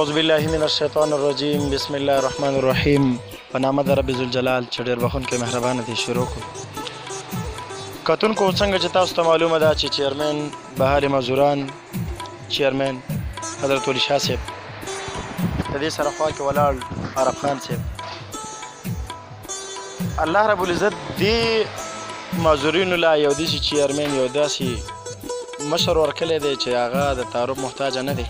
اعوذ بالله من الشیطان الرجیم، بسم الله الرحمن الرحیم. په نامه د رب ذوالجلال چې ډېر بخښونکی مهربان دی. شروع کو. کتونکو، څنګه چې تاسو ته معلومه ده چې چیرمن بهاري مزوران، چیرمن حضرت ولي شاه صاحب، د دې سره خوا کې ولاړ عرب خان صاحب، الله رب العزت دې معذورینو لا یو داسې چیرمن، یو داسې مشر ورکړی دی چې هغه د تعارف محتاج نه دی.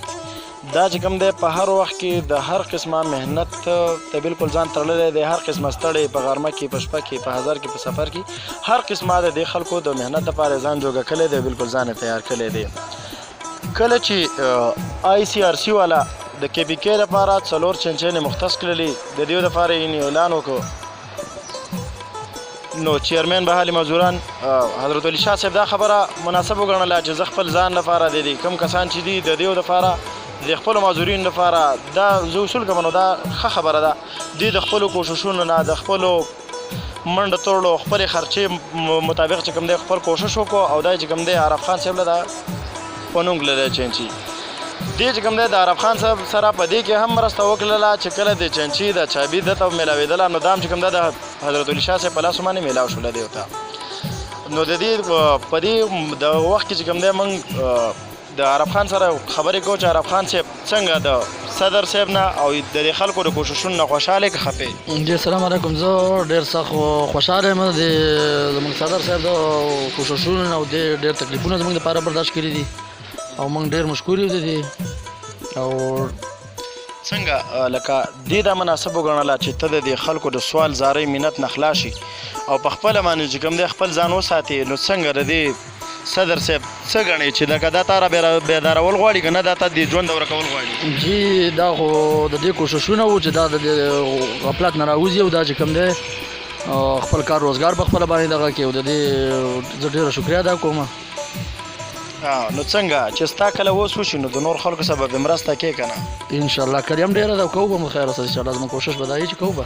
دا چې کوم دی، په هر وخت کې د هر قسمه محنت ته بالکل ځان تړلی دی. هر قسمه ستړی، په غرمه کې، په شپه کې، په حضر کې، په سفر کې، هر قسمه د دې خلکو د محنت لپاره ځان جوګه کړی دی، بالکل ځان یې تیار کړی دی. کله چې آی سی آر سی والا د کې پی کې لپاره څلور چنچنې مختص کړلې، د دې لپاره یې اعلان وکړ، نو چیرمن بهالي مزوران حضرت علي شاه صاحب دا خبره مناسب وګڼله چې زه خپل ځان لپاره د دې کم کسان چې دي، د دیو لپاره، د خپل معذورین لپاره دا زه اصول کوم. نو دا ښه خبره ده. دوی د خپلو کوششونو نه، د خپلو منډه تړلو، خپلې خرچې مطابق چې کوم دی، خپل کوشش وکړو او دا چې کوم دی، عرب خان صاحب له دا په نوم کړلی چنچي. دې چې کوم دی، د عرب خان صاحب سره په دې کې هم مرسته وکړله چې کله د چنچي د چابي دته ملاوېدله، نو دا هم چې کوم دی، د حضرت علي شاه صاحب په لاسو باندې میلاو شوله دیو ته. نو د دې په دې د وخت کې چې کوم دی، موږ د عرب خان سره خبرې کوو چې عرب خان صاحب څنګه د صدر صاحب نه او د دې خلکو د کوششونو نه خوشاله که خفه؟ جی، السلام علیکم. زه ډیر سخت خوشاله یم د زموږ صدر صاحب د کوششونو او د ډیر تکلیفونه زموږ لپاره برداشت کړي دي او موږ ډیر مشکور یو د دې او څنګه لکه دې دا مناسب وګڼله چې ته د دې خلکو د سوال، زارۍ، منت نه خلاص شي او په خپله باندې چې کوم دی، خپل ځان وساتې؟ نو څنګه د دې صدر صاحب څه ګڼې چې لکه دا تا را بیدارول غواړي که نه دا ته د ژوند ورکول غواړي؟ جی، دا خو د دې کوششونه وو چې دا د غفلت نه راوځي او دا چې کوم دی، خپل کار روزګار په خپل باندې دغه کې او د دې زه ډیره شکریا ادا کوم. نو څنګه چې ستا کله وس وشي، نو د نور خلکو سره به مرسته کې کنه؟ ان شاء الله، کړم ډیره دا کوو به، خیر سره ان شاء الله. زموږ کوشش به دا وي چې کوو به.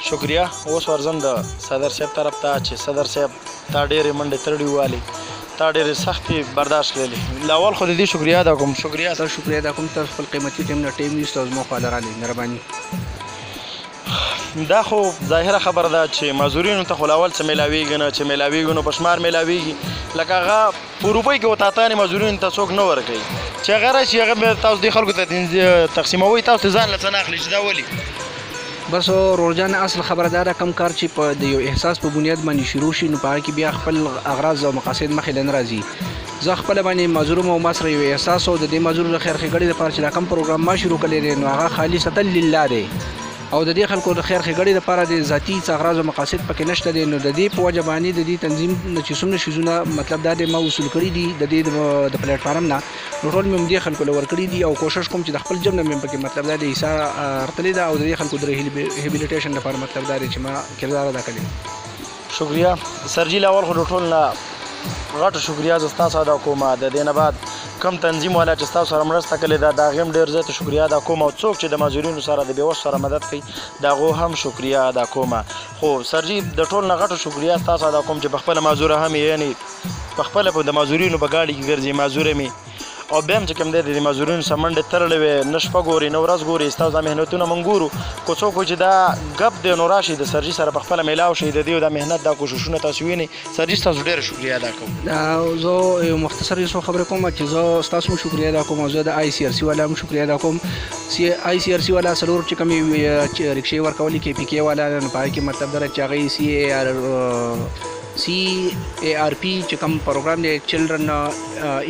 شکریه. اوس ورځم د صدر صاحب طرف ته چې صدر صاحب، تا ډېرې منډې ترړې والي، تا ډېرې سختې برداشت کړلې. لاول خو د دې شکریه ادا کوم. شکریه. تاسو شکریه ادا کوم، تاسو خپل قیمتي ټیم نه ټیم ویست او زموږ خواله راغلی. مهرباني. دا خو ظاهره خبره ده چې معذورینو ته خو لاول څه میلاویږي نه، چې میلاویږي نو په شمار میلاویږي. لکه هغه په روپۍ کې وتاتانې معذورینو ته څوک نه ورکوي. چې هغه راشي، هغه بیا تاسو دې خلکو ته تقسیموئ، تاسو ځان له څه نه اخلي چې دا ولي؟ بس ورور جان، اصل خبره دا ده، کم کار چې په د یو احساس په بنیاد باندې شروع شي، نو په هغه کې بیا خپل اغراض او مقاصد مخې له نه راځي. زه خپله باندې معذور او ما سره یو احساس او د دې معذور د خیر ښېګړې لپاره چې دا کم پروګرام ما شروع کړی دی، نو هغه خالصتا لله دی او د دې خلکو د خیر ښېګړې لپاره د ذاتي څه اغراض او مقاصد پکې نشته دی. نو د دې په وجه باندې د دې تنظیم نه چې څومره شیزونه، مطلب دا دی، ما وصول کړي دي د دې د پلیټ فارم نه، نو ټول مې همدې خلکو له ورکړي دي او کوشش کوم چې د خپل جیب نه مې پکې، مطلب دا دی، حصه ورتلې ده او د دې خلکو د rehabilitation لپاره، مطلب دا دی چې ما کردار ادا کړی. شکریه سرجی. لاول خو د ټول نه غټه شکریه زه ستاسو ادا کوم. د دې نه بعد کم تنظیم والا چې ستاسو سره مرسته کړې ده، د هغې هم ډېر زیاته شکریه ادا کوم او څوک چې د معذورینو سره، د بېوسو سره مدد کوي، د هغو هم شکریه ادا کوم. خو سرجی، د ټول نه غټه شکریه ستاسو ادا کوم چې په خپله معذوره هم یې، یعنې په خپله په د معذورینو په ګاډي کې ګرځي، معذوره مې او بیا هم چې کوم دی، د دې معذورینو سره منډې ترلې وې، نه شپه ګوري نه ورځ ګوري. ستاسو دا محنتونه مونږ ګورو. که څوک وایي چې دا ګپ دی، نو راشي د سرجي سره په خپله میلاو شئ. د دې دا محنت، دا کوششونه تاسو وینئ. سرجي، ستاسو ډېره شکریه ادا کوم. زه یو مختصر یو څو خبرې کوم چې زه ستاسو هم شکریه ادا کوم او زه د آی سی آر سی والا هم شکریه ادا کوم. سی آی سی آر سی والا څلور چې کومې ریکشې ورکولې کې پی کې والا، نو په هغې کې مطلب دا چې هغې سی ای آر پی چې کوم پروګرام دی، Children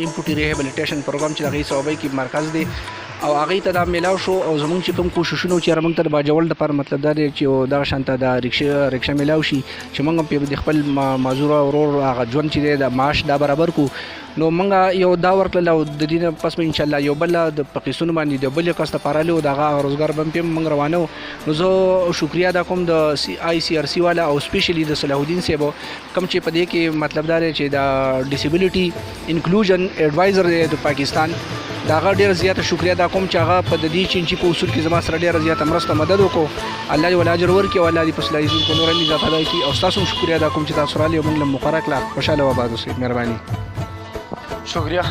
Amputee Rehabilitation Program، چې د هغې صوبې کې مرکز دی او هغې ته دا میلاو شو او زمونږ چې کوم کوششونه چې موږ ته د باجوړ لپاره، مطلب دا دی چې دغه شان ته دا ریکشه میلاو شي چې موږ هم پرې د خپل معذور ورور هغه ژوند چې دی، د معاش دا برابر کو، نو موږ یو دا ورکړل او د دې نه پس به ان شاء الله یو بل د په قسطونو باندې د بل کس لپاره له دغه روزګار به هم موږ روانو. نو زه شکریا ادا کوم د سی آی سی آر سی والا او specially د صلاح الدین صاحب، کوم چې په دې کې، مطلب دا دی چې د Disability Inclusion Advisor دی د پاکستان، دا هغه ډیره زیاته شکریا ادا کوم چې هغه په د دې چینچی په اصول کې زما سره ډیره زیاته مرسته مدد وکړو. الله دې ولا اجر ورکړي او الله دې په صلاح الدین کو نور هم اضافه ادا کړي او تاسو هم شکریا ادا کوم چې تاسو رالی او موږ له مقرره کړه. خوشاله او آباد اوسئ. مهرباني. شکریه.